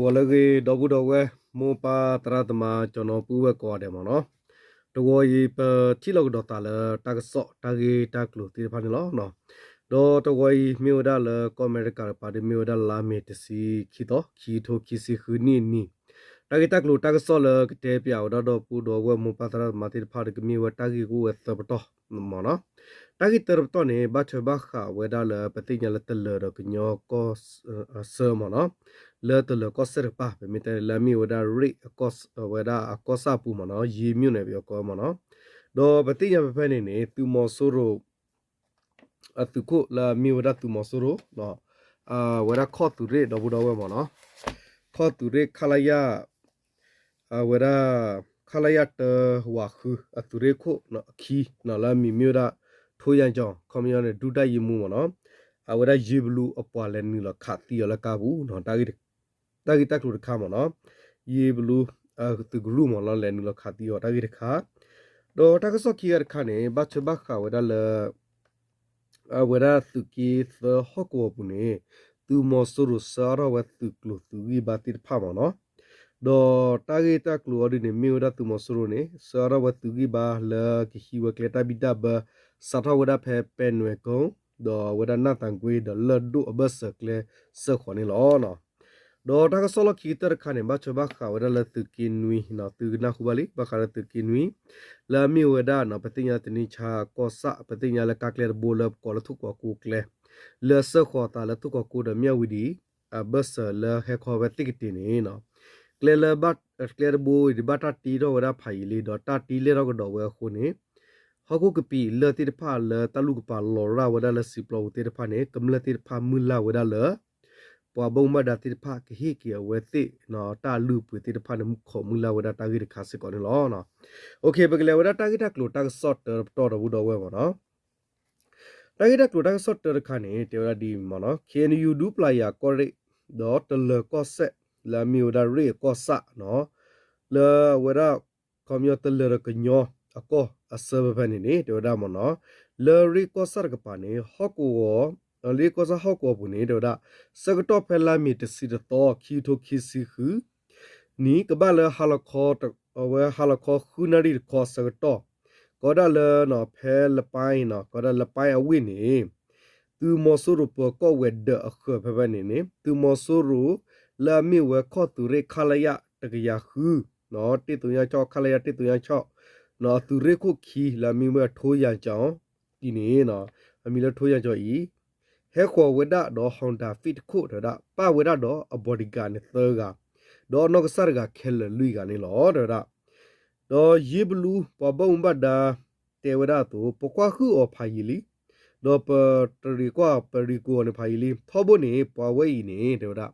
ဂီၤလၢအဂ့ၤ ဒီပုၢ်ဒီဝဲၢ် မိၢ်ပၢ်သရၣ်သမါ ကၠီၤနီၤပုၢ်ဝဲၢ်ကိးဂၤဒဲးမ့ၢ်နီၤ, တဂီၤအံၤ ပထံၣ်လိာ်ကဒီးသးလၢတၢ်ကစီၣ် တၢ်ဂ့ၢ်တၢ်ကျိၤသ့ၣ်တဖၣ်န့ၣ်လီၤ. ဒီးတဂီၤအံၤ မ့ၢ်ဝဲဒၣ်လၢကီၢ်အမဲရကၤတကပၤဒီး မ့ၢ်ဝဲဒၣ်လါမ့ၤတဆံခံသီ ခံကထိခံဆံဃုနံၣ်အနံၤ, တၢ်ဂ့ၢ်တၢ်ကျိၤတၢ်ကစီၣ်လၢကတဲပၠးဝဲဒၣ်ဒီပုၢ်ဒီဝဲၢ် မိၢ်ပၢ်သရၣ်သမါသ့ၣ်တဖၣ်ဒီး ကမ့ၢ်ဝဲတၢ်ဂ့ၢ်ကအိၣ်ဝဲသၢပတီၢ်မ့ၢ်နီၤ. တၢ်ဂ့ၢ်တၢတပတီၢ်န့ၣ် ဘၣ်ထွဲဘၣ်ဃးဝဲဒၣ်လၢ ပသ့ၣ်ညါလၢတလၢၤဒီးကညီကီၢ်ဆၢမ့ၢ်နီၤ, လၢတလၢၤကီၢ်စဲၣ်တကပၤ ပမ့ၢ်တဲလၢအမ့ၢ်ဝဲဒၣ်ရ့ၣ် ဝဲဒၣ်အကီၢ်ဆၣ်အပူၤမ့ၢ်နီၤ, ယ့မၠိၣ်န့ၣ် ပယီၤကိးမ့ၢ်နီၤ. ဒီးပသ့ၣ်ညါဖဲဖဲန့ၣ်န့ၣ် သုးမီၤစိရိၤ အသုးခိၣ်လၢအမ့ၢ်ဝဲဒၣ်သုးမီၤစိရိၤ ဝဲဒၣ်ခီၣ်သုးရ့ၣ်ဒီပုၢ်ဒီဝဲၢ်မ့ၢ်နီၤ, ခီၣ်သုးရ့ၣ် ခလရ ဝဲဒၣ် ခလရ တၢဝးဃု အသုးရ့ၣ်ခိၣ်အခံ လၢအမံၤမ့ၢ်ဝဲဒၣ် ထိယၤကၠီၤ ခီပညီန့ၣ် ဒုတပ်ရင်းမှူးမ့ၢ်နီၤ, အဝဲဒၣ်ယ့ဘလူအပှၤလဲၤနုာ်လီၤခးသံအီၤလၢကါပူၤ, တၢ်ဂ့ၢ်တၢ်ကျိၤတခါမ့ၢ်နီၤ, ယ့ဘလူ သုးကရူၢ်မ့ၢ်နီၤ လဲၤနုာ်လီၤခးသံအီၤတၢ်ဂ့ၢ်တခါ, ဒီးတၢ်ကစီၣ်ခံဂၤတခါန့ၣ် ဘၣ်ထွဲဘၣ်ဃးဝဲဒၣ်လၢ အဝဲဒၣ်သုးက့သၢဟီၣ်ကဝီၤပူၤန့ၣ် သုးမီၤစိရိၤဆှၢအါထီၣ်ဝဲသုးကျိၤသုးဂံၢ်ဘါသ့ၣ်တဖၣ်မ့ၢ်နီၤ, ဒီးတၢ်ဂ့ၢ်တၢ်ကျိၤအီၤဒ်န့ၣ် မ့ၢ်ဝဲဒၣ်သုးမီၤစိရိၤန့ၣ် ဆှၢအါထီၣ်ဝဲသုးဂံၢ်ဘါလၢကဟံးဝဲကျဲတၢ်ဘံၣ်တၢ်ဘၢ စးထီၣ်ဝဲဒၣ်ဖဲပဲနွဲၣ်ကိ ဒီးဝဲဒၣ်နၢ်သၣ်ကွ့ဒီးလၢၢ်ဒိၣ်အဘၢၣ်စၢၤကျဲစၢဃီၤန့ၣ်လီၤ. ဒီးတၢ်ကစီၣ်လီၢ်ခံကတၢၢ်တခါန့ၣ် ဘၣ်ထွဲဘၣ်ဃးဝဲဒၣ်လၢသုးက့နွံ, သုကနၢ်ဟူဘၣ်လံ ဘၣ်ဃးလၢသုးက့နွံ လၢအမ့ၢ်ဝဲဒၣ် ပသ့ၣ်ညါတနံၤဆါကီၢ်ဆၣ် ပသ့ၣ်ညါလၢကါကျဲတဘိလၢပကိးလၢထိၣ်ကီးကိကျဲ လၢအစၢဃီၤအသးလၢထိၣ်ကီးကိဒီးမၠၣ်ဝတံၤ အဘၢၣ်စၢၤလၢဟဲခီဖဲသ့ၣ်ကတ့ၤန့ၣ် ကျဲလၢ ကျဲတဘိအံၤဒ်ဘၣ်တၢ်တ့ထီၣ်ဝဲဒၣ်ဖးယံာ်လံ ဒီးတၢ်တ့လဲၢ်ထီၣ်ကဒီးဝဲအဃိန့ၣ် ဟီၣ်ခိၣ်ကပံာ်လၢၢ်သ့ၣ်တဖၣ်လၢတၢ်လူၢ်ကပၤလီၤရၣ်ဝဲဒၣ်လၢစံာ်ပျီပူၤသ့ၣ်တဖၣ်န့ၣ် ကမျၢၢ်သ့ၣ်တဖၣ်မုၢ်လၢ်ဝဲဒၣ်လၢ ပှၤဘၣ်မူဘၣ်ဒါသ့ၣ်တဖၣ်ကဟ့ၣ်က့ၤအဝဲသ့ၣ် တၢ်လုၢ်အပှ့ၤသ့ၣ်တဖၣ်န့ၣ် ခိးမုၢ်လၢ်ဝဲဒၣ်တၢ်ဂ့ၢ်တခါစ့ၢ်ကီးန့ၣ်လီၤ. ပကလဲၤဝဲဒၣ်တၢ်ဂ့ၢ်တၢ်ကျိၤတၢ်ကစီၣ်တၢတပတီၢ်ဒီပုၢ်ဒီဝဲၢ်မ့ၢ်နီၤ တၢ်ဂ့ၢ်တၢ်ကျိၤတၢ်ကစီၣ်တၢတခါန့ၣ် တဲဝဲဒၣ်ဒ်အံၤမ့ၢ်နီၤ ခ့ၣ်အဲၣ်ယူၣ် ဒူပျၤယၤကီၢ်ရ့ၣ် ဒီးတလၢၤကီၢ်စဲၣ် လၢအမ့ၢ်ဝဲဒၣ်ရ့ၣ်အကီၢ်ဆၣ်နီၤ လၢအဝဲဒၣ် ခီပညီတလၢၤဒီးကညီအကီၢ်အဆၢဖဲဖဲန့ၣ်န့ၣ် တဲဝဲဒၣ်မ့ၢ်နီၤ လၢရ့ၣ်ကီၢ်ဆၣ်တကပၤန့ၣ် ဟီၣ်ကဝီၤ လၢရ့ၣ်ကီၢ်ဆၣ်ဟီၣ်ကဝီၤပူၤန့ၣ် တဲဝဲဒၣ် ဆၢကတီၢ်ဖဲလါမ့ၤတဆံတသီ ခံကထိခံဆံဃု နံၣ် ကဘၣ်လၢ အဝဲဟါလီၤခီဃုနၣ်ရံၣ်တခီအဆၢကတီၢ် ကီးဒၣ်လၢ ဖဲလပၢ် ကီးဒၣ်လပၢ်အဝ့ၢ်န့ၣ် သုးမီၤစိရိၤပၢၤကီၢ်ဝဲၤဒၢးအဃၢၤဖဲဖဲန့ၣ်န့ၣ် သုးမီၤစိရိၤ လၢအမ့ၢ်ဝဲခီၣ်သုးရ့ၣ် ခလရ တကယၤဃု တ့ၢ်သုညါဆီၣ် ခလရ တ့ၢ်သုညါဆီၣ် အသုးရ့ၣ်ခိၣ်ခံ လၢအမ့ၢ်ဝဲထိယၤကၠီၤအံၤန့ၣ် အမံၤလၢထိယၤကၠီၤအံၤ ဟဲဃီၤဝဲဒၣ်ဒီး Honda Fit တခိၣ် တဲဝဲဒၣ် ပၣ်ဝဲဒၣ်ဒီးအ bodyguard န့ၣ်သၢဂၤ ဒီးအနီၢ်ကစၢ်တဂၤခဲလၢာ်လွံၢ်ဂၤန့ၣ်လီၤ တဲဝဲဒၣ် ဒီးယ့ဘလူပှၤဘၣ်မူဘၣ်ဒါ တဲဝဲဒၣ်အသိး ပကွၢ်ဟုၣ်အီၤဖးယံာ်လံ ဒီးပတရံးကွၢ်ပရံးကွံာ်အီၤန့ၣ်ဖးယံာ်လံ ထီဘိန့ၣ် ပှၤဝဲအံၤန့ၣ် တဲဝဲဒၣ်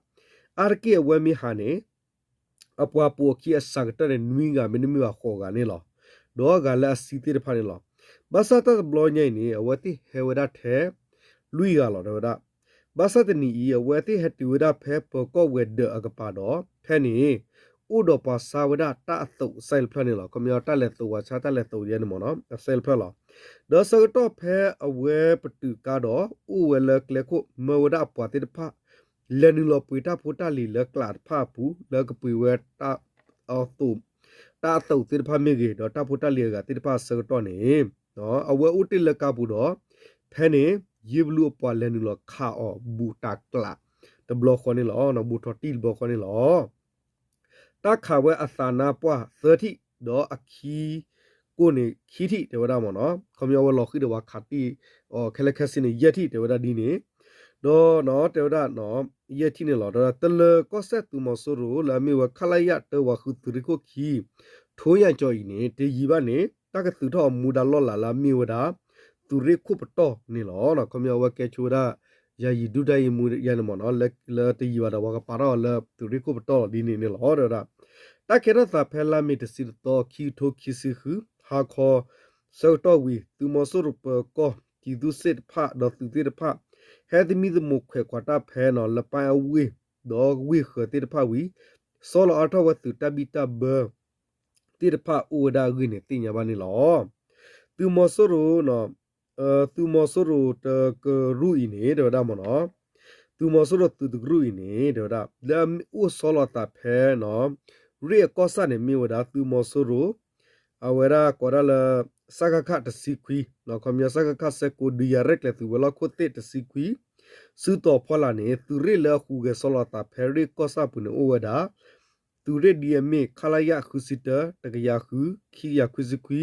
အါတက့ၢ်အဝဲမ့ၢ်ဟးန့ၣ် အပှၤပိာ်အခံအစှၤကတၢၢ်န့ၣ် နွံဂၤမ့တမ့ၢ်ဘၣ်ဃိးဂၤန့ၣ်လီၤ. ဒီးအဂၤလၢအဆံသ့ၣ်တဖၣ်န့ၣ်လီၤ. ဘၣ်ဆၣ်တၢ်တဘျီညါအံၤန့ၣ် အဝဲသ့ၣ်ဟဲဝဲဒၣ်ထဲ လွံၢ်ဂၤလီၤ တဲဝဲဒၣ်. ဘၣ်ဆၣ်တနံၤအံၤ အဝဲသ့ၣ်ဟဲတုၤဝဲဒၣ်ဖဲပၢၤကီၢ်ဝဲၤဒၢးအကပၤဒီး ဖဲန့ၣ် အိၣ်ဒီးပှၤဆါဝဲဒၣ်တၢ်အသိးအစဲတဖျၢၣ်န့ၣ်လီၤ. ခီပညီတၢ်လဲၤသိးဝဲဆါတၢ်လဲၤသိးယဲန့ၣ်မ့ၢ်နီၤ အစဲတဖျၢၣ်လီၤ. ဒီးဆၢကတီၢ်ဖဲအဝဲပတုာ်ကါဒီး အိၣ်ဝဲလၢကျဲခိၣ် မၢဝဲဒၣ်အပှၤသ့ၣ်တဖၣ် လဲၤနုာ်လီၤပှ့ၤတၢ်ဖိတၢ်လံၤလၢကျးတဖၣ်အပူၤ လၢကပှ့ၤဝဲ တၢ်အသိးသ့ၣ်တဖၣ်မ့ၢ်ဂ့ၤ ဒီးတၢ်ဖိတၢ်လံၤအဂၤသ့ၣ်တဖၣ်အဆၢကတီၢ်န့ၣ် အဝဲအိၣ်တ့ၢ်လၢကါပူၤဒီး ဖဲန့ၣ် ယ့ဘလူအပှၤလဲၤနုာ်လီၤခးအီၤဘူးတးကျးတဘျီဃီန့ၣ်လီၤ. ဘူးထီၣ်တံၢ်တဘျီဃီန့ၣ်လီၤ. တၢ်ခးဝဲအသးနါပှၢ်သၢထံၣ် ဒီးအခံကိၢ်န့ၣ်ခံထံၣ် တဲဝဲဒၣ်မ့ၢ်နီၤ. ခီပညီဝဲလီၤဃံၤဒီးပှၤခးတံၢ်အီၤခဲလၢာ်ခဲဆ့န့ၣ် ယဲၢ်ထံၣ် တဲဝဲဒၣ်ဒ်န့ၣ် ဒီးတဲဝဲဒၣ် ယဲၢ်ထံၣ်န့ၣ်လီၤ. တလၢၤကီၢ်စဲၣ်သုးမီၤစိရိၤ လၢအမ့ၢ်ဝဲ ခလရ တၢဝးဃု သုးရ့ၣ်ခိၣ်ခံ ထိယၤကၠီၤအံၤန့ၣ် တယံာ်ဘၣ်န့ၣ် တၢ်ကသုးထီၣ်အမူဒါလီၢ်လၤလၢအမ့ၢ်ဝဲဒၣ် သုးရ့ၣ်ခိၣ်ပတီၢ်န့ၣ်လီၤ. ခီပညီအဝဲကဲဆိဝဲဒၣ် ယာယီဒုတပ်ရင်းမှူး ယဲန့ၣ်မ့ၢ်နီၤ လၢတယံာ်ဘၣ်ဒီး ပှၤကပာ်ထီၣ်အီၤလၢသုးရ့ၣ်ခိၣ်ပတီၢ်လီၤဒ်န့ၣ်န့ၣ်လီၤ တဲဝဲဒၣ်. တၢ်ကဲထီၣ်သးဖဲလါမ့ၤတဆံတသီ ခံကထိခံဆံဃု ဟါခီ ဆၢကတီၢ်ဝံၤ သုးမီၤစိရိၤပၢၤကီၢ် တံၤသူစ့ၣ်တဖၣ်ဒီးသုးသ့ၣ်တဖၣ် ဟဲသမံသမိးခွဲးခွးတၢ်ဖဲနီၤ လပၢ်အဝ့ၢ် ဒီးဝ့ၢ်ဃၢၤသ့ၣ်တဖၣ်ဝံၤ ဆီလီၤအါထီၣ်ဝဲသုးတၢ်ဘံၣ်တၢ်ဘၢ သ့ၣ်တဖၣ်အိၣ်ဝဲဒၣ်အဂ့ၢ်န့ၣ် သ့ၣ်ညါဘၣ်န့ၣ်လီၤ. သုးမီၤစိရိၤ သုးမီၤစိရိၤတကရူၢ်အံၤန့ၣ် တဲဝဲဒၣ်မ့ၢ်နီၤ သုးမီၤစိရိၤသုးတကရူၢ်အံၤန့ၣ် တဲဝဲဒၣ် လၢအအိၣ်ဆီလီၤအသးဖဲ ရ့ၣ်အကီၢ်ဆၣ်န့ၣ် မ့ၢ်ဝဲဒၣ်သုးမီၤစိရိၤ အဝဲဒၣ်ကိးဒၣ်လၢ စကခ တဆံခွံ ခီပညီ စကခ ဆၢကိး ဒုးယၤရဲၣ်ကျဲၤသုးဝဲၤလီၢ်ခိၣ်သ့ၣ်တဆံခွံ စုတီၤဖီလာ်န့ၣ် သုးရ့ၣ်လၢအဟူးဂဲၤဆီလီၤအသးဖဲရ့ၣ်ကီၢ်ဆၣ်အပူၤန့ၣ်အိၣ်ဝဲဒၣ် သုးရ့ၣ်ဒ်အမ့ၢ် ခလရ ဃုဆံတၢ တကယၤဃု ခံကယၤခွံဆံခွံ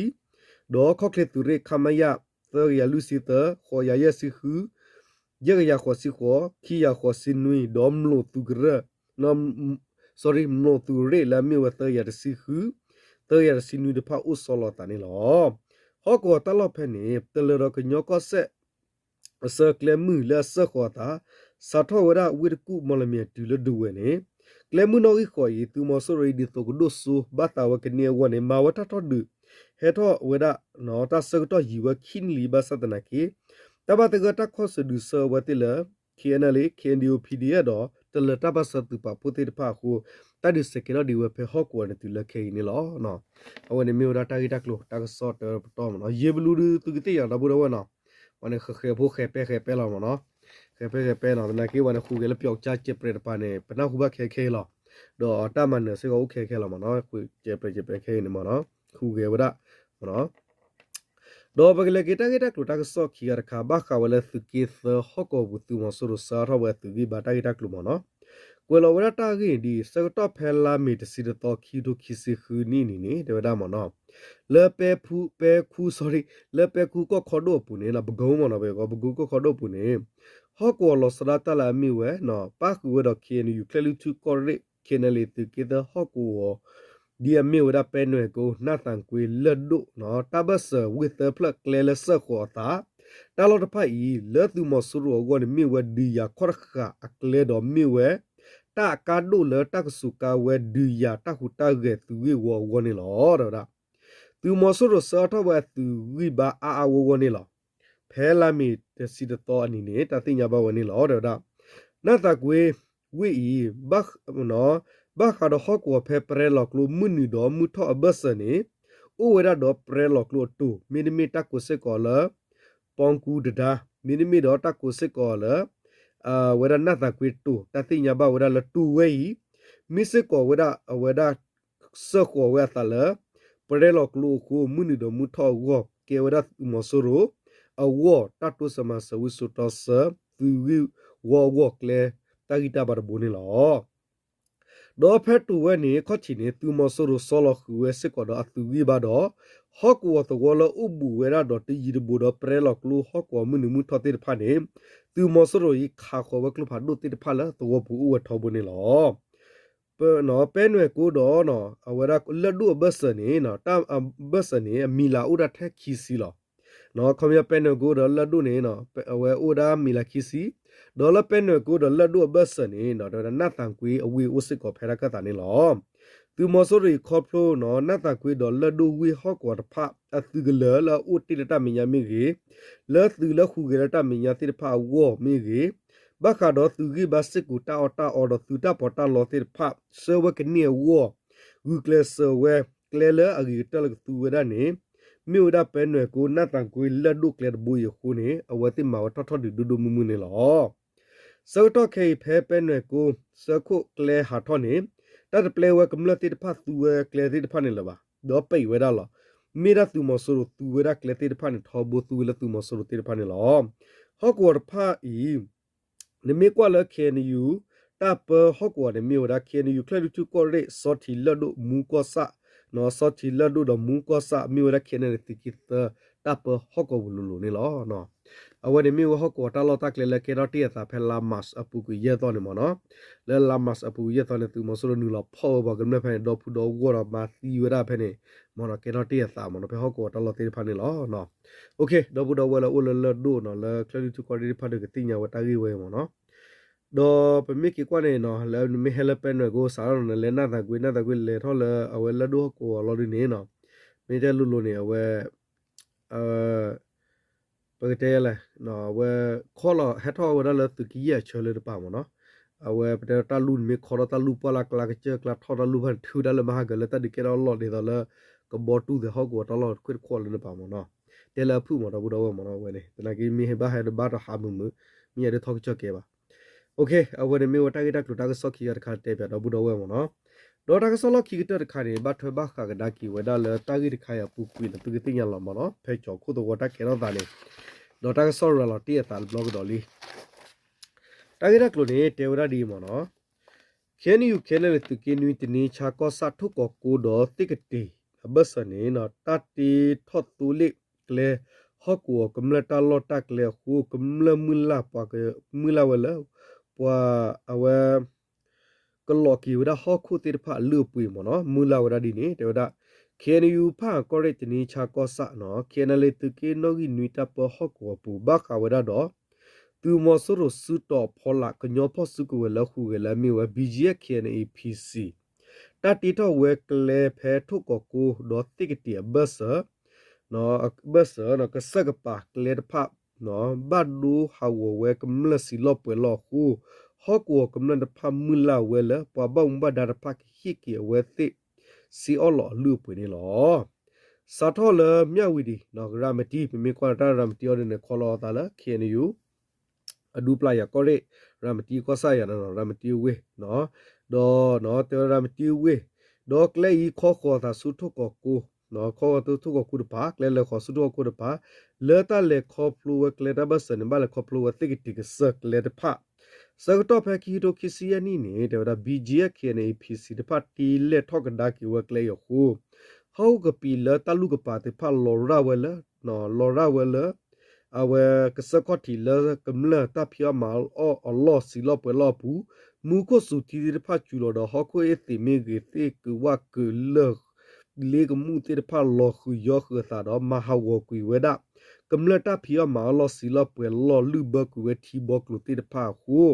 ဒီးခီၣ်ချ့သုးရ့ၣ် ခမရ သၢကယၤလွံၢ်ဆံသၢ ဃိးကယၤယဲၢ်ဆံဃု ယဲၢ်ကယၤဃိးဆံဃိး ခံကယၤဃိးဆံနွံ ဒီးမျိာ်သုးကရၢၢ် sorry မျိာ်သုးရ့ၣ်လၢအမ့ၢ်ဝဲသၢကယၤတဆံဃု သၢကယၤတဆံနွံတဖၣ်အိၣ်ဆီလီၤအသးန့ၣ်လီၤ. ဟီၣ်ကဝီၤတၢ်လီၢ်ဖဲန့ၣ် တလၢၤဒီးကညီကီၢ်စဲၣ် အဆၢကျဲမုၢ်လၢအစၢၢ်ဃီၤအသး စးထီၣ်ဝဲဒၣ်ဝ့ၢ်တကူၣ် မီၣ်လမံၤအတုၤလၢဒဝဲၢ်န့ၣ် ကျဲမုၢ်နီၣ်ဂံၢ်ဃိးအံၤ သုးမီၤစိရိၤအံၤဒ်သိးကဒိၣ်စိ ဘၣ်သးဝဲကန့ၢ်အဂီၢ်န့ၣ် မၤဝဲတၢ်ထီၣ်ဒုး ဟဲထီၣ်ဝဲဒၣ် တၢ်ဆၢကတီၢ်ယံာ်ဝဲခံနံၣ်လံ ဘၣ်ဆၣ်သနာ်က့ တၢ်ဘၣ်သဂၢၢ်တၢ်ခီၣ်စၢၤဒုးဆၢအဝဲသ့ၣ်လၢ ခ့ၣ်အဲၣ်လ်အ့ၣ် ခ့ၣ်အဲၣ်ယူၣ် ပီၣ်ဒီအ့ၣ် ဒီး တလၢၤတၢ်ဘၣ်စၢၤသုးပာ်ဖှိၣ်သ့ၣ်တဖၣ်အဃိ တၢ်ဒုးစဲးကဲထီၣ်ဒံးဝဲဖဲဟီၣ်ကဝီၤန့ၣ်တုၤလၢခဲအံၤန့ၣ်လီၤ. အဝဲန့ၣ်မ့ၢ်ဝဲဒၣ်တၢ်ဂ့ၢ်တၢ်ကျိၤတၢ်ကစီၣ်တပတီၢ်မ့ၢ်နီၤ ယံာ်ဘလူဒုးသုကသ့ၣ်ညါဒီပုၢ်ဒီဝဲၢ်နီၤ ပှၤန့ၣ်ဃဲၤဃဲၤဖိဃဲၤပဲဃဲၤပဲလီၤမ့ၢ်နီၤ ဃဲၤပဲဃဲၤပဲနီၤ သနာ်က့ပှၤန့ၣ်ဟူးဂဲၤလၢပျီကစၢ်စဲးပြဲးတပၤန့ၣ် ပနၢ်ဟူဘၣ်ခဲခဲလီၤ ဒီးတၢ်မၤနၢၤစ့ၢ်ကီးအိၣ်ခဲခဲလီၤမ့ၢ်နီၤ စဲးပြဲးစဲးပြဲးခဲအံၤန့ၣ်မ့ၢ်နီၤ ဟူးဂဲၤဝဲဒၣ် ဒီးပကလဲၤက့ၤတၢ်ဂ့ၢ်တၢ်ကျိၤတၢ်ကစီၣ်ခံဂၤတခါ ဘၣ်ဃးဝဲလၢသုးက့သၢဟီၣ်ကဝီၤပူၤသုးမီၤစိရိၤဆှၢထီၣ်ဝဲအသုးဂံၢ်ဘါတၢ်ဂ့ၢ်တၢ်ကျိၤမ့ၢ်နီၤ ကွဲးလီၤဝဲဒၣ်တၢ်ဂ့ၢ်ဒ်အံၤ ဆၢကတီၢ်ဖဲလါမ့ၤတဆံတသီ ခံကထိခံဆံဃုနံၣ်အနံၤန့ၣ် တဲဝဲဒၣ်မ့ၢ်နီၤ လၢပဲခူ ပဲခူ sorry လၢပဲခူကီၢ်ခီဒိၣ်အပူၤန့ၣ် ပကိမ့ၢ်နီၤ ပကိကီၢ်ခီဒိၣ်အပူၤန့ၣ် ဟီၣ်ကဝီၤလီၤဆီဒၣ်တၢ်လၢအမ့ၢ်ဝဲ ပၣ်ဃုာ်ဝဲဒီး ခ့ၣ်အဲၣ်ယူၣ် ချဲၣ်လွံၢ်ထူၣ်ကီၢ်ရ့ၣ် ခ့ၣ်အဲၣ်လ်အ့ၣ် သုးက့သၢဟီၣ်ကဝီၤ ဒ်အမ့ၢ်ဝဲဒၣ်ပဲနွဲၣ်ကိ နၢ်သၣ်ကွ့ လၢၢ်ဒိၣ် တၢ်ဘၢၣ်စၢၤဝ့ၢ်သၢဖျၢၣ်ကျဲလၢစၢၢ်ဃီၤအသး တၢ်လီၢ်တဖၣ်အံၤ လၢသုးမီၤစိရိၤအဂီၢ်န့ၣ် မ့ၢ်ဝဲဒုးယၤခီၣ်တဃာ်အကျဲဒီးမ့ၢ်ဝဲ တၢ်အကါဒိၣ်လၢတၢ်ကစူးကါဝဲဒုးယၤတၢ်ဟူးတၢ်ဂဲၤသုးဂ့ၢ်ဝီအဂီၢ်န့ၣ်လီၤ တဲဝဲဒၣ် သုးမီၤစိရိၤဆှၢထီၣ်ဝဲအသုးဂံၢ်ဘါအါအါဂီၢ်ဂီၢ်န့ၣ်လီၤ. ဖဲလါမ့ၤတဆံတသီအနံၤန့ၣ် တၢ်သ့ၣ်ညါဘၣ်ဝဲန့ၣ်လီၤ တဲဝဲဒၣ် နၢ်သၣ်ကွ့ဝ့ၢ်အံၤ ဘၣ်ဃးဒီးဟီၣ်ကဝီၤဖဲပြဲလီၤကျိမုၢ်နုာ်ဒီးမုၢ်ထီၣ်အဘၢၣ်စၢၤန့ၣ် အိၣ်ဝဲဒၣ်ဒီးပြဲလီၤကျိအတိၤ မ့တမ့ၢ်တၢ်ကိးစ့ၢ်ကီးလၢ ပီကူတဒါ မ့တမ့ၢ်ဒီးတၢ်ကိးစ့ၢ်ကီးလၢ ဝဲဒၣ်နၢ်သၣ်ကွ့တိၤ တၢ်သ့ၣ်ညါဘၣ်ဝဲဒၣ်လၢတိၤဝဲအံၤ မ့ၢ်စ့ၢ်ကီးဝဲဒၣ်အဝဲဒၣ် စၢၢ်ဃီၤဝဲအသးလၢ ပြဲလီၤကျိအဃိ မုၢ်နုာ်ဒီးမုၢ်ထီၣ်အဂီၢ် ကဲဝဲဒၣ်သုးမီၤစိရိၤ အဂီၢ်တၢ်တိစၢၤမၤစၢၤဝံစိာ်တီဆၢ သုးဂ့ၢ်ဝီအဂီၢ်ကျဲ တၢ်ဂံၢ်တၢ်ဘါတဘိန့ၣ်လီၤ. ဒီးဖဲတိၤဝဲန့ၣ် ခီၣ်ထံးန့ၣ် သုးမီၤစိရိၤဆီလီၤဃုာ်ဝဲစ့ၢ်ကီးဒီးအသုးဂံၢ်ဘါဒီး ဟီၣ်ကဝီၤသဝီလၢအိၣ်ဘူးဝဲဒၣ်ဒီးတယံၤတဘူးဒီးပြဲလီၤကျိဟီၣ်ကဝီၤမုၢ်နုာ်မုၢ်ထီၣ်သ့ၣ်တဖၣ်န့ၣ် သုးမီၤစိရိၤအံၤခးဃီၤဝဲကျိဖးဒိၣ်သ့ၣ်တဖၣ်လၢသဝီပူၤအိၣ်ဝဲထီဘိန့ၣ်လီၤ. ပဲနွဲၣ်ကိဒီး အဝဲဒၣ်လၢၢ်ဒိၣ်အဘၢၣ်စၢၤန့ၣ် တၢ်အဘၢၣ်စၢၤန့ၣ် အမံၤလၤအိၣ်ဒၣ်ထဲခံဆံလီၤ. ခီပညီပဲနွဲၣ်ကိဒီးလၢၢ်ဒိၣ်န့ၣ် အဝဲအိၣ်ဒၣ်မံၤလၤခံဆံ, ဒီးလၢပဲနွဲၣ်ကိဒီးလၢၢ်ဒိၣ်အဘၢၣ်စၢၤန့ၣ် နၢ်သၣ်ကွ့အဝ့ၢ်အိၣ်စ့ၢ်ကီးဖဲတၢ်ခၢၣ်သးန့ၣ်လီၤ. သုးမီၤစိရိၤအံၤခီဖျိ နၢ်သၣ်ကွ့ဒီးလၢၢ်ဒိၣ်ဝ့ၢ်ဟီၣ်ကဝီၤတဖၣ် အသုးကလၢၤလၢအအိၣ်တ့ၢ်လၢတၢ်မဲာ်ညါမ့ၢ်ဂ့ၤ, လၢသုးလၢဟူးဂဲၤလၢတၢ်မဲာ်ညါသ့ၣ်တဖၣ်အဂီၢ်မ့ၢ်ဂ့ၤ, ဘၣ်ဃးဒီးသုးဂံၢ်ဘါစ့ၢ်ကီးတၢ်အီၣ်တၢ်အီဒီးသုးတၢ်ပီးတၢ်လီသ့ၣ်တဖၣ် ဆှၢဝဲကန့ၢ်အဂီၢ် ဂုာ်ကျဲးစၢးဝဲ ကျဲလၢအဂ့ၤကတၢၢ်လၢကသူဝဲဒၣ်န့ၣ် မ့ၢ်ဝဲဒၣ်ပဲနွဲၣ်ကိ နၢ်သၣ်ကွ့လၢၢ်ဒိၣ်ကျဲတဘိအံၤအဃိန့ၣ် အဝဲသ့ၣ်မၤဝဲထီၣ်ထီၣ်ဒုးဒိၣ်ဒိၣ်မုၢ်မုၢ်န့ၣ်လီၤ. ဆၢကတီၢ်ခဲအံၤဖဲပဲနွဲၣ်ကိ ဆၢခိၣ်ကျဲဟးထီၣ်န့ၣ် တၢ်တပျဲဝဲကမျၢၢ်သ့ၣ်တဖၣ်သူဝဲကျဲသ့ၣ်တဖၣ်န့ၣ်လၢၤဘၣ်, ဒီးပံးဝဲဒၣ်လီၤ. မ့ၢ်ဒၣ်သုးမီၤစိရိၤသူဝဲဒၣ်ကျဲသ့ၣ်တဖၣ်န့ၣ် ထီဘိသူဝဲလၢသုးမီၤစိရိၤသ့ၣ်တဖၣ်န့ၣ်လီၤ. ဟီၣ်ကဝီၤတဖၣ်အံၤ နမ့ၢ်ကွၢ်လၢ ခ့ၣ်အဲၣ်ယူၣ် တၢ်ပၢဟီၣ်ကဝီၤန့ၣ် မ့ၢ်ဝဲဒၣ် ခ့ၣ်အဲၣ်ယူၣ် ချဲၣ်လွံၢ်ထူၣ်ကီၢ်ရ့ၣ် စီၤထံးလၢၢ်ဒိၣ်မူကီၢ်ဆၣ်, စီၤထံးလၢၢ်ဒိၣ်ဒီးမူကီၢ်ဆၣ် မ့ၢ်ဝဲဒၣ် ခ့ၣ်အဲၣ်ယူၣ် သုးက့သၢ တၢ်ပၢဟီၣ်ကဝီၤပူၤလိၤလိၤန့ၣ်လီၤ. အဝဲန့ၣ်မ့ၢ်ဝဲဟီၣ်ကဝီၤတၢ်လီၢ်တၢ်ကျဲလၢကဲထီၣ်တ့ၢ်အသးဖဲလါမၢ်ၡးအပူၤကွံာ်ယဲၢ်သီန့ၣ်မ့ၢ်နီၤ. လၢလါမၢ်ၡးအပူၤကွံာ်ယဲၢ်သီန့ၣ် သုးမီၤစိရိၤနုာ်လီၤဖီၣ်ဝဲပှၤကမျၢၢ်ဖဲန့ၣ် ဒီဖုဒီဂီၢ်ဒီးမၤသံဝဲဒၣ်ဖဲန့ၣ် မ့ၢ်နီၤ ကဲထီၣ်တ့ၢ်အသးမ့ၢ်နီၤ ဖဲဟီၣ်ကဝီၤတၢ်လီၢ်သ့ၣ်တဖၣ်န့ၣ်လီၤ. ဒီပုၢ်ဒီဝဲၢ်လၢအိၣ်လၢလၢၢ်ဒိၣ်နီၤ လၢချဲၣ်လွံၢ်ထူၣ်ကီၢ်ရ့ၣ်သ့ၣ်တဖၣ်ဒီးကသ့ၣ်ညါဝဲတၢ်ဂ့ၢ်ဝဲအံၤမ့ၢ်နီၤ. ဒီးပမ့ၢ်က့ၤကွၢ်န့ၣ်နီၤ လၢနမ့ၢ်ဟဲလၢပဲနွဲၣ်ကိ စးထီၣ်နီၤ နလဲၤနၢ်သၣ်ကွ့ နၢ်သၣ်ကွ့လဲၤထီၣ်လၢအဝဲလၢၢ်ဒိၣ်ဟီၣ်ကဝီၤလီၤဒုန့ၣ်နီၤ မ့ၢ်တဲလိၤလိၤန့ၣ် အဝဲ ပကတဲလဲၣ် အဝဲခီလီၤဟဲထီၣ်ဝဲဒၣ်လၢသုးကယဲၢ်အဆၢလၢတပၤမ့ၢ်နီၤ. အဝဲပတဲတၢ်လူၢ်န့ၣ်မ့ၢ်ခီထီၣ်တၢ်လူၢ်ပှၢ်လၢကျါကစၢၢ်ကျါထီၣ်တၢ်လူၢ်ဘၣ်န့ၣ် ထုးဒၣ်လၢမဟါကၢၤလၢတၢ်ဒုးကဲထီၣ်လီၢ်ဒ်သိးလၢ ကဘီတူၢ်သဲးဟီၣ်ကဝီၤတၢ်လီၢ်တခွ့ၣ်တခီၣ်လၢန့ၣ်ပၤမ့ၢ်နီၤ. တဲလၢအဖုၣ်မ့ၢ်ဒီပုၢ်ဒီဝဲၢ်မ့ၢ်နီၤ အဝဲန့ၣ် သနာ်က့မ့ၢ်ဟဲဘၣ်ဟဲတဘၣ်ဒီးဟးမုာ်မုာ် မ့ၢ်ယၤဒ်ထီၣ်ကစၢၢ်ကဲဘၣ်. အဝဲန့ၣ်မ့ၢ်ဝဲတၢ်ဂ့ၢ်တၢ်ကျိၤတၢ်ကစီၣ်ခံဂၤတခါတဲပၠးဒီပုၢ်ဒီဝဲၢ်မ့ၢ်နီၤ. ဒီးတၢ်ကစီၣ်လီၢ်ခံကတၢၢ်တခါန့ၣ် ဘၣ်ထွဲဘၣ်ဃးကဒါက့ၤဝဲဒၣ်လၢတၢ်ဂ့ၢ်တခါအံၤအပူၤကွံာ်န့ၣ် သုကသ့ၣ်ညါလီၤမ့ၢ်နီၤ ဖဲကၠီၤခိၣ်သဝီတၢ်ကဲထီၣ်သးန့ၣ် ဒီးတၢ်ကစီၣ်ရၤလီၤတ့ၢ်အသးတဘျီကဒီးလံ. တၢ်ဂ့ၢ်တၢ်ကျိၤန့ၣ် တဲဝဲဒၣ်ဒ်အံၤမ့ၢ်နီၤ. ခ့ၣ်အဲၣ်ယူၣ် ခ့ၣ်အဲၣ်ယူၣ် သုးက့နွံတနံၤဆါကီၢ်ဆၣ်ထိၣ်ကီၤကိဒီးသ့ၣ်ကတ့ၤအဘၢၣ်စၢၤန့ၣ် တၢ်တ့ထီၣ်သိလ့ၣ်ကျဲ ဟီၣ်ကဝီၤကမျၢၢ်တၢ်လီၢ်တၢ်ကျဲအဃိ ကမျၢၢ်မုၢ်လၢ်ပှၤကမုၢ်လၢ်ဝဲလၢ ပှၤအဝဲ ကလီၤက့ၤဝဲဒၣ်ဟီၣ်ခိၣ်သ့ၣ်တဖၣ်အလုၢ်အပှ့ၤမ့ၢ်နီၤ မုၢ်လၢ်ဝဲဒၣ်ဒ်န့ၣ် တဲဝဲဒၣ် ခ့ၣ်အဲၣ်ယူၣ် ဖၣ်အၣ်ကီၢ်ရ့ၣ်တနံၤဆါကီၢ်ဆၣ်နီၤ ခ့ၣ်အဲၣ်ယူၣ် သုးက့နီၣ်ဂံၢ်နွံတၢ်ပၢဟီၣ်ကဝီၤပူၤ ဘၣ်ဃးဝဲဒၣ်ဒီး သုးမီၤစိရိၤစုတီၤဖီလာ် ကညီဖီၣ်စုကဝဲၤလၢဟူးဂဲၤလၢအမ့ၢ်ဝဲ ဘံၣ်ကၠံၣ်အဲၣ် ခ့ၣ်အဲၣ်ယူၣ် ဖံၣ်စံၣ် တၢ်တ့ထီၣ်ဝဲကျဲဖဲထိၣ်ကီၤကိဒီးသ့ၣ်ကတ့ၤအဘၢၣ်စၢၤ အဘၢၣ်စၢၤ ကစၢၢ်ကပၤကျဲတဖၣ် ဘၣ်ဒိဟးဂီၤဝဲကမျၢၢ်စံးလီၢ်ပှဲၤလီၢ်အဃိ ဟီၣ်ကဝီၤကမျၢၢ်တဖၣ်မုၢ်လၢ်ဝဲလၢ ပှၤဘၣ်မူဘၣ်ဒါတဖၣ်ကဟ့ၣ်က့ၤအဝဲသ့ၣ် စ့အီၣ်လီၤအလုၢ်အပှ့ၤန့ၣ်လီၤ. စးထီၣ်လၢမၠၣ်ဝံၤဒံး ရၤမတံ ပမ့ၢ်ကွၢ်လၢတၢ်ရၤမတံအီၤဒ်န့ၣ် ခီလီၤအသးလၢ ခ့ၣ်အဲၣ်ယူၣ် အဒူပျၢ်ယၤကီၢ်ရ့ၣ် ရၤမတံကီၢ်ဆၣ်ယၤန့ၣ် ရၤမတံအဝ့ၢ် ဒီးတဲဝဲရၤမတံအဝ့ၢ် ဒီးကျဲအံၤခီဃီၤအသးဆူထိၣ်ကီၤကိ ခီဃီၤဆူထိၣ်ကီၤကိတပၤ ကျဲလဲၤဃီၤဆူထိၣ်ကီၤကိတပၤ လၢတၢ်လဲၤခီဖျိဝဲကျဲတၢ်ဘၢၣ်စၢၤန့ၣ် ဘၣ်လဲၤခီဖျိဝဲသ့ၣ်ကတ့ၤကစၢၢ်ကျဲတဖၣ် ဆၢကတီၢ်ဖဲခံကထိခံဆံယဲၢ်နံၣ်န့ၣ် တဲဝဲဒၣ် ဘံၣ်ကၠံၣ်အဲၣ် ခ့ၣ်အဲၣ်ယူၣ် ဖံၣ်စံၣ်တဖၣ်တ့လဲၤထီၣ်ကဒါက့ၤဝဲကျဲအံၤအဃိ ဟီၣ်ခိၣ်ကပံာ်လၢတၢ်လူၢ်ကပၤသ့ၣ်တဖၣ်လီၤရၢ်ဝဲလၢ လီၤရၢ်ဝဲလၢ အဝဲကစၢၢ်ခီၣ်ထံးလၢကမျၢၢ်တၢ်ဖံးအီၣ်မၤအီၣ်အလီၢ်စံးလီၢ်ပှဲၤလီၢ်အပူၤ မူခိၣ်စူၤထံသ့ၣ်တဖၣ်စူၤလီၤဒီး ဟီၣ်ခိၣ်အ့ၣ်သ့ၣ်မ့ၢ်ဂ့ၤ သ့ၣ်ကဝၣ်ကလၢၢ် လ့ကမူၣ်သ့ၣ်တဖၣ်လီၤဃုာ်ယီဃုာ်အသးဒီး မၤဟးဂီၤကွံာ်ဝဲဒၣ် ကမျၢၢ်တၢ်ဖံးအီၣ်မၤအီၣ်လီၢ်စံးလီၢ်ပှဲၤလီၢ် လုၢ်ဘၢကွံာ်ဝဲထံဘီကျိၤသ့ၣ်တဖၣ်အဃိ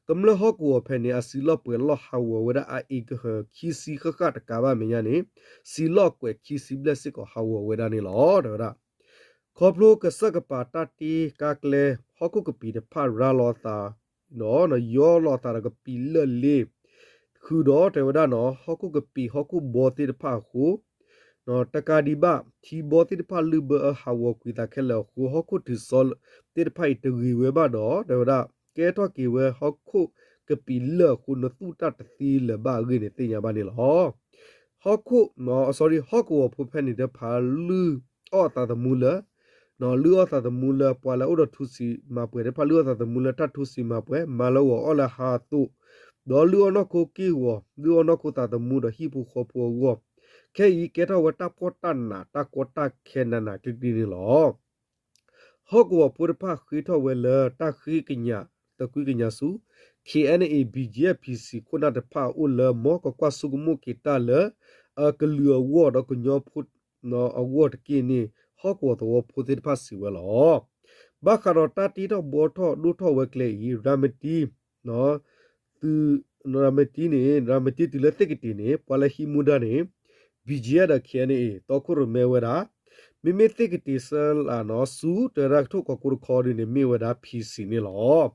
ကမျၢၢ်ဟီၣ်ကဝီၤဖဲန့ၣ် အစံးလီၢ်ပှဲၤလီၢ်ဟးဂီၤဝဲဒၣ်အအ့ၣ်ကဟၢၤခံဆံဃၣ်ဃၣ်တကးဘၣ်မဲာ်ညါန့ၣ် စံးလီၢ်ကွဲးခံဆံဘျဲၣ်စ့ၢ်ကီးဟးဂီၤဝဲဒၣ်န့ၣ်လီၤ. တဲဝဲဒၣ် ခီဖျိကစၢၢ်ကပၤတၢ်တ့ကါကျဲ ဟီၣ်ခိၣ်ကပံာ်တဖၣ်ရၤလီၤအသး ဒီးယီလီၤအသးဒီးကပံာ်လၢာ်လ့ ဃုာ်ဒီးတဲဝဲဒၣ်နီၤ ဟီၣ်ခိၣ်ကပံာ်ဟီၣ်ခိၣ်ဘီသ့ၣ်တဖၣ်အဃိ တကးဒံးဘၣ် ထံဘီသ့ၣ်တဖၣ်လုၢ်ဘၢအဟးဂီၤကွံာ်သးခဲလၢာ်အဃိ ဟီၣ်ခိၣ်ထုးစီသ့ၣ်တဖၣ်အံၤတဂ့ၤဝဲဘၣ်ဒီး တဲဝဲဒၣ် ကဲထီၣ်က့ၤဝဲဟီၣ်ခိၣ်ကပံာ်လၢာ်အဃိ နသူၣ်တၢ်တသ့လၢၤဘၣ်အဂ့ၢ်န့ၣ်သ့ၣ်ညါဘၣ်န့ၣ်လီၤ. ဟီၣ်ခိၣ် sorry ဟီၣ်ကဝီၤဖိဖဲန့ၣ်တဖၣ်လုၢ်အီၣ်အသးသမူလၢ လုၢ်အီၣ်သးသမူလၢပှၤလၢအအိၣ်ဒီးထူစံးမၤပှဲၤတဖၣ် လုၢ်အီၣ်သးသမူလၢတၢ်ထူစံးမၤပှဲၤ မၤလၢဂီၤအီၣ်လၢဟးသိး ဒီးလုၢ်အီၣ်နီၢ်ခိက့ၢ်ဂီၤ လုၢ်အီၣ်နီၢ်ခိသးသမူဒီးဟံၣ်ဖိဃီဖိအဂီၢ် ခဲအံၤကဲထီၣ်ဝဲတၢ်ပီၣ်တၢ်နးတၢ်ကီတၢ်ခဲနးနးကျံၤကျံၤန့ၣ်လီၤ. ဟီၣ်ကဝီၤဖိတဖၣ်ဃ့ထီၣ်ဝဲလၢတၢ်ဃ့ကညး သကွံကညးဆူ ခ့ၣ်အဲၣ်ယူၣ် ဘံၣ်ကၠံၣ်အဲၣ် ဖံၣ်စံၣ်ခိၣ်နၢ်တဖၣ်အအိၣ်လၢ မ်ကကွၢ်ဆိကမိၣ်က့ၤတၢ်လၢ အကလုာ်အဂီၢ်ဒီးကညီဖိ အဂီၢ်တက့ၢ်န့ၣ် ဟီၣ်ကဝီၤသဝီဖိသ့ၣ်တဖၣ်စံးဝဲလီၤ. ဘၣ်ဃးဒီးတၢ်တ့ထီၣ်ဘှီထီၣ်ဒိၣ်ထီၣ်ဝဲကျဲအံၤ ရၤမတံ သု ရၤမတံန့ၣ် ရၤမတံတုၤလၢသ့ၣ်ကတ့ၤန့ၣ် ပှၤလၢဟံးမူဒါန့ၣ် ဘံၣ်ကၠံၣ်အဲၣ်ဒီး ခ့ၣ်အဲၣ်ယူၣ် တီခိၣ်ရိၣ်မဲဝဲဒၣ် မ့မ့ၢ်သ့ၣ်ကတ့ၤစၢလးနီၤ ဆူတရၢကထိၣ်ကီၤကိတခီဒ်န့ၣ် မ့ၢ်ဝဲဒၣ် ဖံၣ်စံၣ်န့ၣ်လီၤ.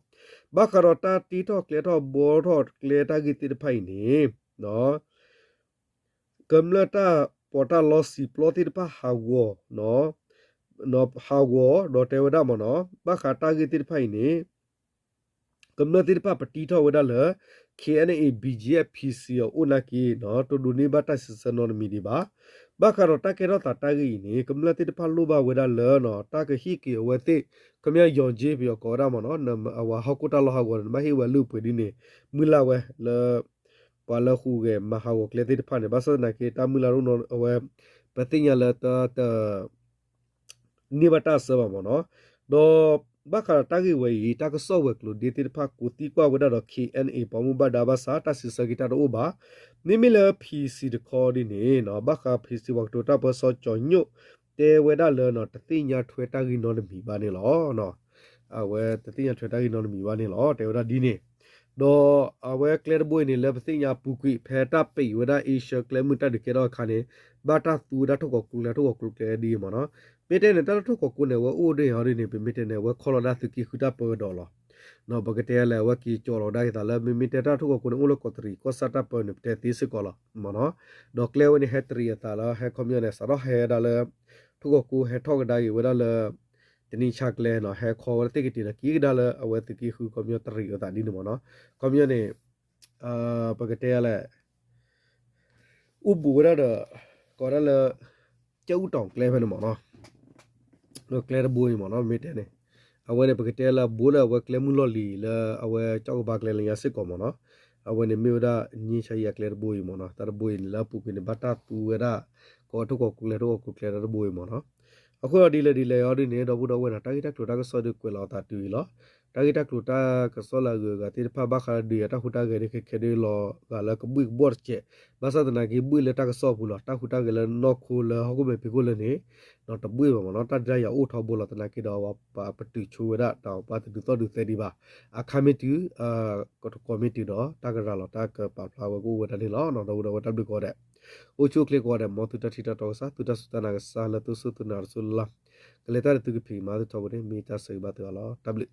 ဘၣ်ဃးဒီးတၢ်တ့ထီၣ်ကျဲထီၣ်ဘှီထီၣ်ကျဲတၢ်ဂ့ၢ်သ့ၣ်တဖၣ်အံၤန့ၣ် ကမျၢၢ်တၢ်ပီးတၢ်လီစံာ်ပျီသ့ၣ်တဖၣ်ဟးဂီၤ ဟးဂီၤဒီးတဲဝဲဒၣ်မ့ၢ်နီၤ ဘၣ်ဃးတၢ်ဂ့ၢ်သ့ၣ်တဖၣ်အံၤန့ၣ် ကမျၢၢ်သ့ၣ်တဖၣ်ပတံထီၣ်ဝဲဒၣ်လၢ ခ့ၣ်အဲၣ်ယူၣ် ဘံၣ်ကၠံၣ်အဲၣ် ဖံၣ်စံၣ်အအိၣ်နာ်က့ တဒိးန့ၢ်ဘၣ်တၢ်စံးဆၢနီတမံၤဒံးဘၣ်. ဘၣ်ဃးဒီးတၢ်ကဲထီၣ်သးတၢ်ဂ့ၢ်အံၤန့ၣ် ကမျၢၢ်သ့ၣ်တဖၣ်လိၣ်ဘၣ်ဝဲဒၣ်လၢ တၢ်ကဟ့ၣ်က့ၤအဝဲသ့ၣ် ခမရ ယီၣ်ကၠ့ ပယီၤကိးဝဲဒၣ်မ့ၢ်နီၤ အဝဲဟီၣ်ခိၣ်တၢ်လီၢ်ဟးဂီၤန့ၣ် နဘၣ်ဟ့ၣ်ဝဲလုၢ်ပှ့ၤဒ်န့ၣ် မုၢ်လၢ်ဝဲလၢ ပှၤလၢဟူးဂဲၤမၤဟးဂီၤကျဲသ့ၣ်တဖၣ်န့ၣ် ဘၣ်ဆၣ်သနာ်က့ တၢ်မုၢ်လၢ်တအိၣ်နီၤ အဝဲ ပသ့ၣ်ညါလၢတၢ်တ န့ၢ်ဘၣ်တၢ်အဆၢဘၣ်မ့ၢ်နီၤ. ဒီးဘၣ်ဃးဒီးတၢ်ဂ့ၢ်ဝဲအံၤ တၢ်ကစီၣ်ဝဲၤကျိၤဒ့သ့ၣ်တဖၣ် ကိးသံကွၢ်ဝဲဒၣ်ဒီး ခ့ၣ်အဲၣ်ယူၣ် ပှၤမူဘၣ်ဒါဘၣ်ဆၣ် တၢ်စံးဆၢက့ၤတၢ်တအိၣ်ဘၣ်. မ့မ့ၢ်လၢ ဖံၣ်စံၣ် တခီဒ်န့ၣ် ဘၣ်ဃး ဖံၣ်စံၣ် ပှၤကတိၤတၢ်ပၢ စီၤကၠီၤညိၣ် တဲဝဲဒၣ်လၢ တသ့ၣ်ညါထွဲတၢ်ဂ့ၢ်နီတမံၤဘၣ်န့ၣ်လီၤ. အဝဲတသ့ၣ်ညါထွဲတၢ်ဂ့ၢ်နီတမံၤဘၣ်န့ၣ်လီၤ တဲဝဲဒၣ်ဒ်န့ၣ်. ဒီးအဝဲကျဲတဘိအံၤန့ၣ် လၢပသ့ၣ်ညါပူၤကွံာ် ဖဲတၢ်ပံးဝဲဒၣ် အ့ရှၢၣ်ကျဲမုၢ်တၢ်ဒုးကဲထီၣ်အခါန့ၣ် ဘၣ်တၢ်သူဝဲဒၣ်ထိၣ်ကီးကျိၤကျဲ ထိၣ်ကီးကျိၤကျဲဒ်အံၤမ့ၢ်နီၤ. မ့ၢ်တဲန့ၣ် တၢ်လၢထိၣ်ကီးကျိၤန့ၣ် အဝဲအိၣ်ဒ်အံၤဒ်န့ၣ် ပမ့ၢ်တဲန့ၣ် အဝဲခီလီၤဒၣ်သုးက့ဃုတၢ်ပၢကဒီးလီၤ. ပကတဲလဲၣ် အဝဲက့ၤကၠီလီၤဒၣ်က့ၤသးလၢ မ့မ့ၢ်တဲတၢ်ထိၣ်ကီးကျိၤန့ၣ် အိၣ်လၢကီးတရံးကီၢ်ဆၣ်တၢ်ပၢန့ၣ် ပတဲသ့စ့ၢ်ကီးလီၤမ့ၢ်နီၤ. ဒီးကျဲဝဲန့ၣ် ဟဲတရံးအသးလၢ ဟဲခီပညီန့ၣ် စးထီၣ်ဟဲဒၣ်လၢ ထိၣ်ကီးကျိၤဟဲထီၣ်ကဒါက့ၤဝဲဒၣ်လၢ တနံၣ်ဆၣ်ကျဲနီၤ ဟဲခီဝဲဒၣ်သ့ၣ်ကတ့ၤဒီး က့ၤကဒါလၢအဝဲသုးက့ဃု ခီပညီတရံးအသးဒ်န့ၣ်မ့ၢ်နီၤ. ခီပညီန့ၣ် ပကတဲလဲၣ် အိၣ်ဘူးဝဲဒၣ်ဒီး ကိးဒၣ်လၢ ကၠဲးအူတီၣ်ကျဲဖဲန့ၣ်မ့ၢ်နီၤ. ကျဲတဘိအံၤမ့ၢ်နီၤ မ့ၢ်တဲန့ၣ် အဝဲန့ၣ် ပကတဲလၢအဘူးလၢအဝဲကျဲမုၢ်လီၢ်လံၤလၢအဝဲ ကၠီကဘါကျဲလၢညါစ့ၢ်ကီးမ့ၢ်နီၤ. အဝဲန့ၣ်မ့ၢ်ဝဲဒၣ် နံၣ်ဆါယံာ်အကျဲတဘိအံၤမ့ၢ်နီၤ. တၢ်တဘိအံၤန့ၣ် လၢအပူၤကွံာ်န့ၣ် ဘၣ်တၢ်သူဝဲဒၣ် ကိးထီၣ်ကိးကျဲ ထီၣ်ကိးကျဲတၢ်တဘိအံၤမ့ၢ်နီၤ. အဃိဒီးဒ်လဲၣ်ဒ်လဲၣ်အီၤဒ်န့ၣ် ဒီပုၢ်ဒီဝဲၢ်နီၤ တၢ်ဂ့ၢ်တၢ်ကျိၤတၢ်ကစီၣ်ဒုးကွဲးလီၤအသးတုၤအံၤလီၤ. တၢ်ဂ့ၢ်တၢ်ကျိၤတၢ်ကစီၣ်လၢအဂုၤအဂၤသ့ၣ်တဖၣ် ဘၣ်ဃးဒီးဒုးယၤတၢ်ဟူးတၢ်ဂဲၤဒ်ခဲခဲဒ်လီၤဂာ်လၢကဘှ့ၣ်ကဘှီၣ်တစဲး, ဘၣ်ဆၣ်သနာ်က့ ဘှ့ၣ်လၢတၢ်ကစီၣ်အပူၤလီၤ. တၢ်ဟူးတၢ်ဂဲၤလၢနီၢ်ခိလၢဟီၣ်ခိၣ်မဲာ်ဖံးခိၣ်လၢန့ၣ် တဘှ့ၣ်ဘၣ်မ့ၢ်နီၤ. တၢ်ဒုးတၢ်ယၤအိၣ်ထီဘိလီၤ သနာ်က့ဒီး ပှၤပတုာ်ဆိဝဲဒၣ် တၢ်ပှၤတဒုးသီၣ်ဒုးသဲဒံးဘၣ်. အခါမ့ၢ်တုၤ ကတကိးမ့ၢ်တုၤဒီး တၢ်ကရၤလီၤတၢ်ကပာ်ဖျါဝဲကအိၣ်ဝဲဒၣ်န့ၣ်လီၤ. ဒီပုၢ်ဒီဝဲၢ်တၢ်ဘျုးကိးဂၤဒဲး အိၣ်ဆူၣ်အိၣ်ချ့ကိးဂၤဒဲး မ်သုတၢ်ထံၣ်တၢ်တီကစၢ် သုတၢ်စူၢ်တၢ်နာ်ကစၢ်လၢသုစူၢ်သုနာ်တစိၢ်လၢ်လၢ် ကလဲၤတၢ်ဒီးသုကဖံးကမၤသုထီဘိန့ၣ် မ့ၢ်တၢ်ဆၢဂ့ၤဘၣ်သုအီၤလီၤ. တၢ်ဘျုး